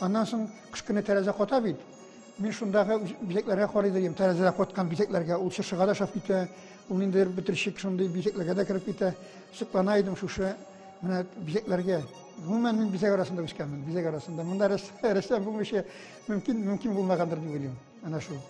Аннан соң кыш көне тәрәзә ката бит. Мин шундагы бизәкләргә карый идем, тәрәзәдә каткан бизәкләргә. Ул чыршыга да ошап китә, ул ниндидер бөтерчек шундый бизәкләргә дә кереп китә. Соклана идем шушы менә бизәкләргә. Гомумән, мин бизәк арасында үскәнмен, бизәк арасында. Монда рәссам булмыйча мөмкин, мөмкин булмагандыр дип уйлыйм. Әнә шул.